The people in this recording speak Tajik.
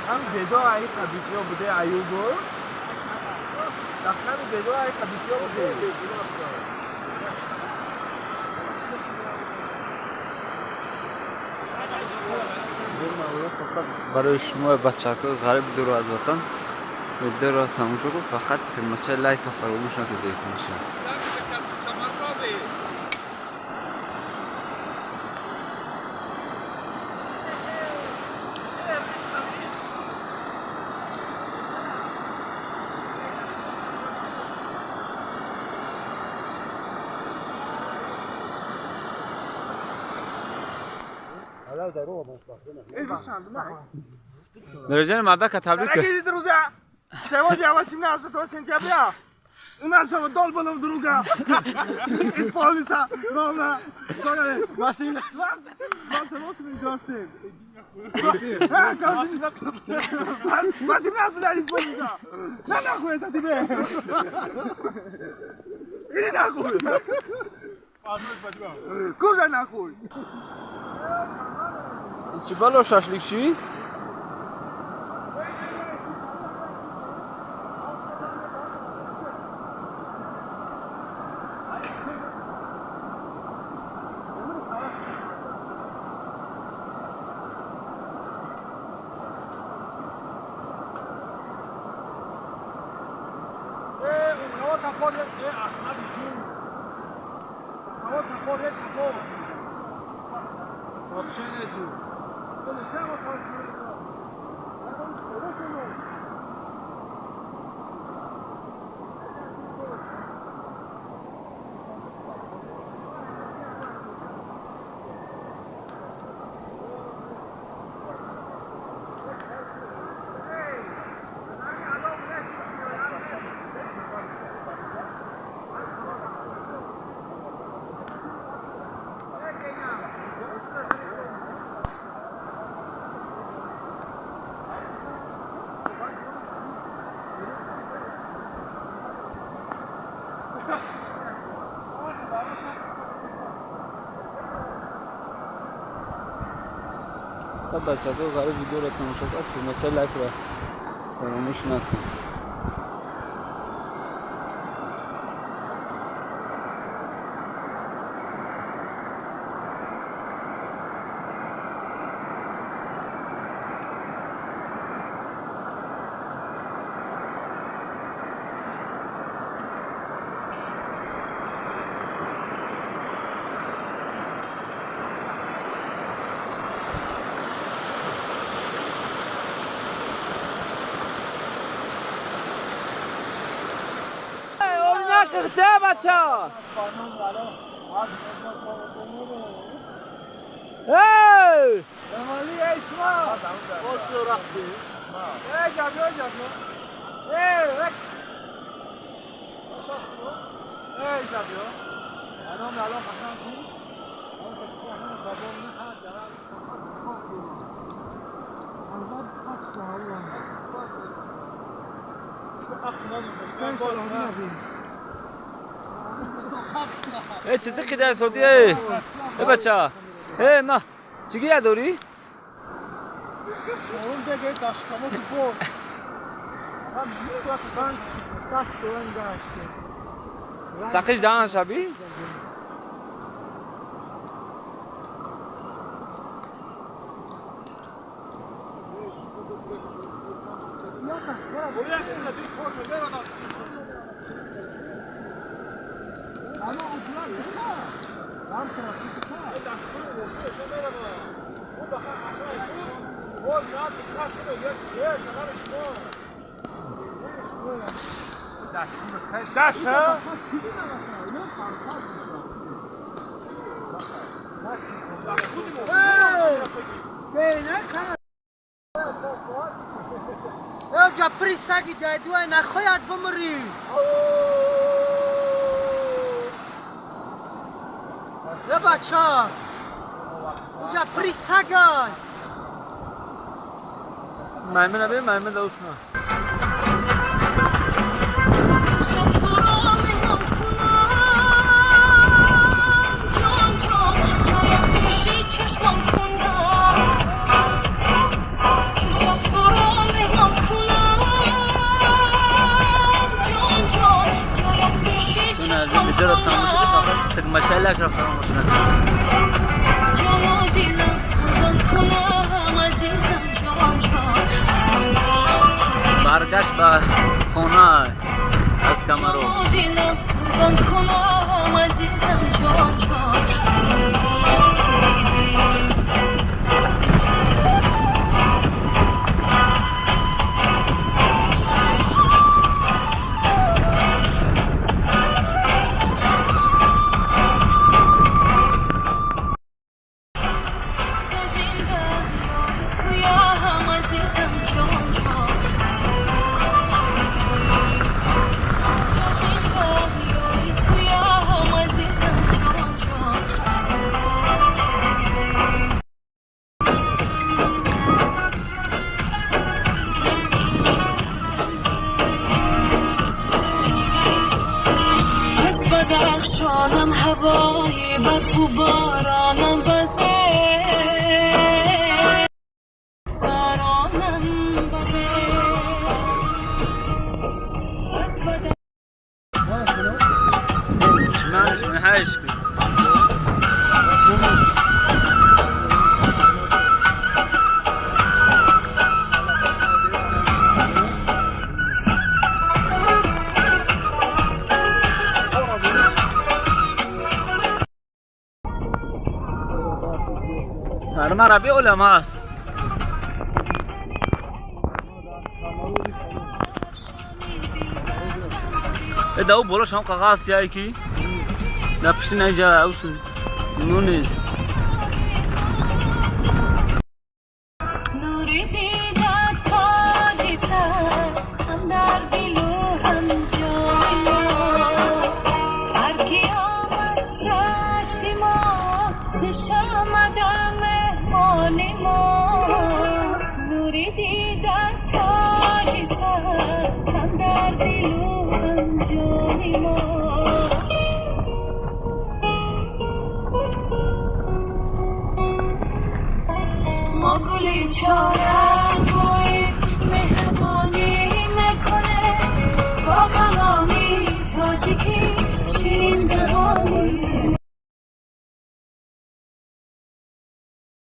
هم بدا ای قبیسیا بوده ایوبو دخل بدا ای قبیسیا بوده. برای شما بچه‌ها غریب دور از وطن ویدیو را تماشا کن، فقط تماشا لایک فراموش نکنید میشه. Друзья, мардак, таблика. Дорогие друзья, сегодня 18 сентября у нашего долбаного друга исполнится ровно 18. 18 лет исполнится. На нахуй это тебе? Иди нахуй. Кушай нахуй. Чӣ бало шашлик шид? بچه‌ها قرار ویدیو را تماشا کرد، مثلا لایک را فراموش نکن. بچه ای مالی اسما ای جابو جابو ای رک ای جابو انا الان خطان کو ای چیزی که در سعودی ای بچه ای ما چی گیره داری؟ ساقش دهان شبی؟ Бача. Уҷа присагай. Маймина бе, маймина усна. Видео тамошо кунед, фақат тугмачаи лайкро фаромӯш накунед. Баргашт ба хона аз Камарон. Бадахшонам ҳавои барфу боронам базе саронам базе. Шиманш мехайшки. Арма раби уламас. Э дау боло шам қағаз сияй ки. Да пишти наҷа аусун. Нунез.